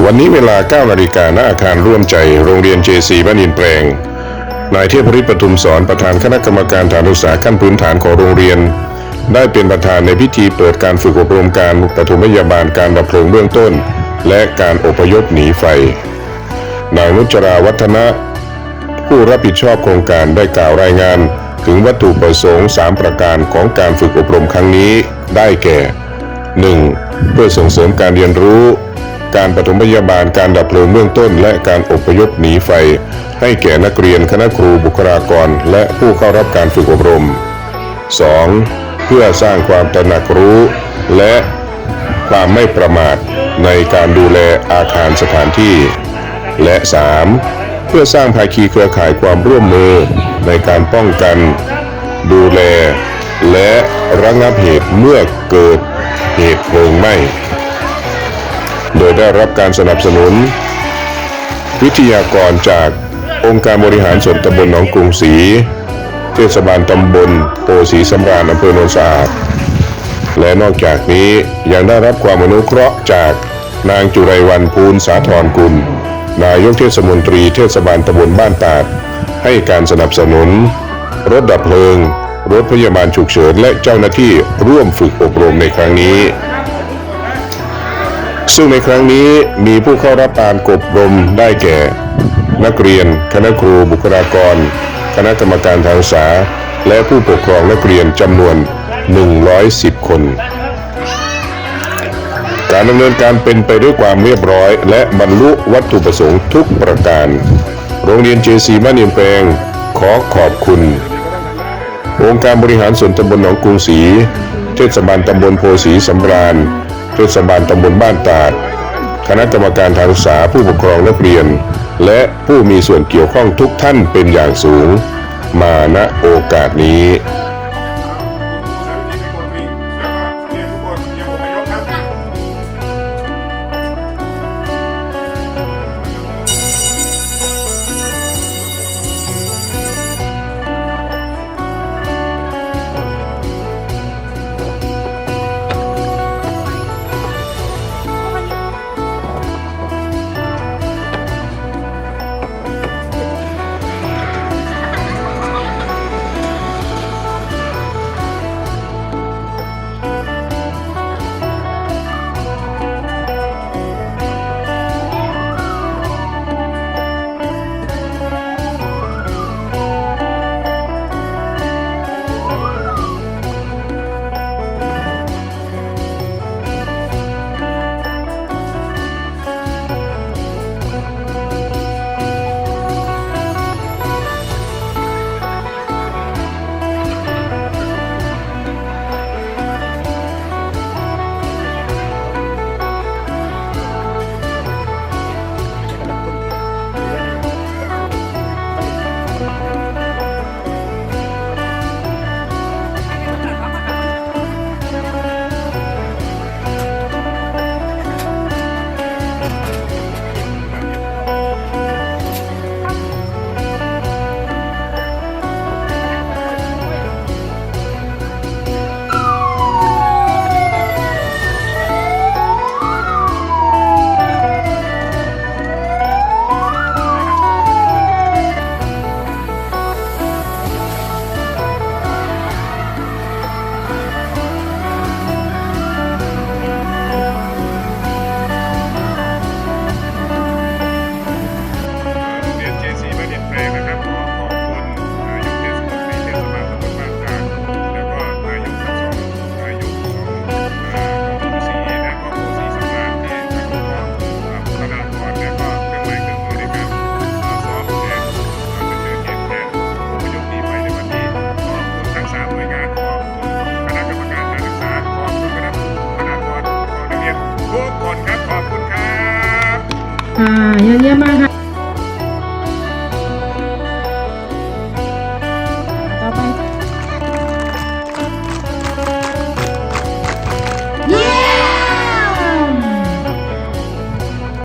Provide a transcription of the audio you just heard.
ວັນນີ້ເວລາເກົ້ານາລິກາ ນະອາຄານຮ່ວມໃຈໂຮງຮຽນ ເຈ ຊີ ບ້ານຫີນແປງ, ນາຍເທບພະລິດ ປະທຸມສອນ ປະທານຄະນະກຳມະການສະຖານສຶກສາຂັ້ນພື້ນຖານຂອງໂຮງຮຽນ ໄດ້ເປັນປະທານໃນພິທີເປີດການຝຶກອົບຮົມການປະຖົມພະຍາບານການດັບເພີງເບື້ອງຕົ້ນ ແລະ ການອົບພະຍົບໜີໄຟ. ນາງ ນຸດຈະລາ ວັດທະນະ ຜູ້ຮັບຜິດຊອບໂຄງການ ໄດ້ກ່າວລາຍງານເຖິງວັດຖຸປະສົງສາມປະການຂອງການຝຶກອົບຮົມຄັ້ງນີ້ ໄດ້ແກ່ ໜຶ່ງ ເພື່ອສົ່ງເສີມການຮຽນຮູ້ ການປະຖົມພະຍາບານການດັບເພີງເບື້ອງຕົ້ນ ແລະ ການອົບພະຍົບໜີໄຟ ໃຫ້ແກ່ນັກຮຽນ, ຄະນະຄູ, ບຸກຄະລາກອນ ແລະ ຜູ້ເຂົ້າຮັບການຝຶກອົບຮົມ. ສອງ ເພື່ອສ້າງຄວາມຕະໜັກຮູ້ ແລະ ຄວາມໄມ່ປະໝາດໃນການດູແລອາຄານສະຖານທີ່ ແລະ ສາມ ເພື່ອສ້າງພາຄີເຄືອຂ່າຍຄວາມຮ່ວມມືໃນການປ້ອງກັນ, ດູແລ ແລະ ລະງັບເຫດເມື່ອເກີດເຫດເພີງໄໝ້, ໂດຍໄດ້ຮັບການສະໜັບສະໜູນວິທະຍາກອນຈາກ ອົງການບໍລິຫານສ່ວນຕຳບົນໜອງກຸງສີ, ເທດສະບານຕຳບົນໂພສີສຳຣານ, ອຳເພີໂນນສະອາດ ແລະ ນອກຈາກນີ້ຍັງໄດ້ຮັບຄວາມອະນຸເຄາະຈາກນາງ ຈຸໄລວັນ ພູນສາທອນກຸນ, ນາຍົກເທດສະມົນຕີເທດສະບານຕຳບົນບ້ານຕາດ ໃຫ້ການສະໜັບສະໜູນລົດດັບເພີງ, ລົດພະຍາບານສຸກເສີນ ແລະ ເຈົ້າໜ້າທີ່ຮ່ວມຝຶກອົບຮົມໃນຄັ້ງນີ້. ຊຶ່ງໃນຄັ້ງນີ້ມີຜູ້ເຂົ້າຮັບການອົບຮົມໄດ້ແກ່ ນັກຮຽນ, ຄະນະຄູ, ບຸກຄະລາກອນ, ຄະນະກຳມະການການສຶກສາ ແລະ ຜູ້ປົກຄອງນັກຮຽນຈຳນວນໜຶ່ງຮ້ອຍສິບຄົນ. ການດຳເນີນການເປັນໄປດ້ວຍຄວາມຮຽບຮ້ອຍ ແລະ ບັນລຸວັດຖຸປະສົງທຸກປະການ. ໂຮງຮຽນ ເຈ ຊີ ບ້ານຫີນແປງ ຂໍຂອບຄຸນ ອົງການບໍລິຫານສ່ວນຕຳບົນໜອງກຸງສີ, ເທດສະບານຕຳບົນໂພສີສຳຣານ, ເທດສະບານຕຳບົນບ້ານຕາດ, ຄະນະກຳມະການການສຶກສາ, ຜູ້ປົກຄອງນັກຮຽນ ແລະ ຜູ້ມີສ່ວນກ່ຽວຂ້ອງທຸກທ່ານເປັນຢ່າງສູງ ມາ ນະ ໂອກາດນີ້. ໂຮງຮຽນ ເຈ ຊີ ບ້ານຫີນແປງ ນະຄັບ ຂໍຂອບຄຸນນາຍົກເທດສະມົນຕີເທດສະບານຕຳບົນບ້ານຕາດ ແລ້ວກໍນາຍົກທັງສອງ ນາຍົກຂອງ ເອີ ຂອງກຸງສີ ແລະ ກໍໂພສີສຳຣານ ທີ່ມາຄຸ້ມຄອງ ເອີ ບຸກຄະລາກອນ ແລະ ກໍເຄື່ອງໄມ້ເຄື່ອງມືໃນການ ເອີ ຊ້ອມແຜນ ເອີ ປະເຊີນເຫດແຜນອົບພະຍົບໜີໄຟໃນວັນນີ້. ຂອບຄຸນທັງສາມໜ່ວຍງານ, ຂອບຄຸນຄະນະກຳມະການການສຶກສາ, ຂອບຄຸນຄະນະບຸກຄະລາກອນຂອງນັກຮຽນທຸກຄົນຄັບ. ຂອບຄຸນຄັບ. ຄ່ະ ຍອດຢ້ຽມມາກ.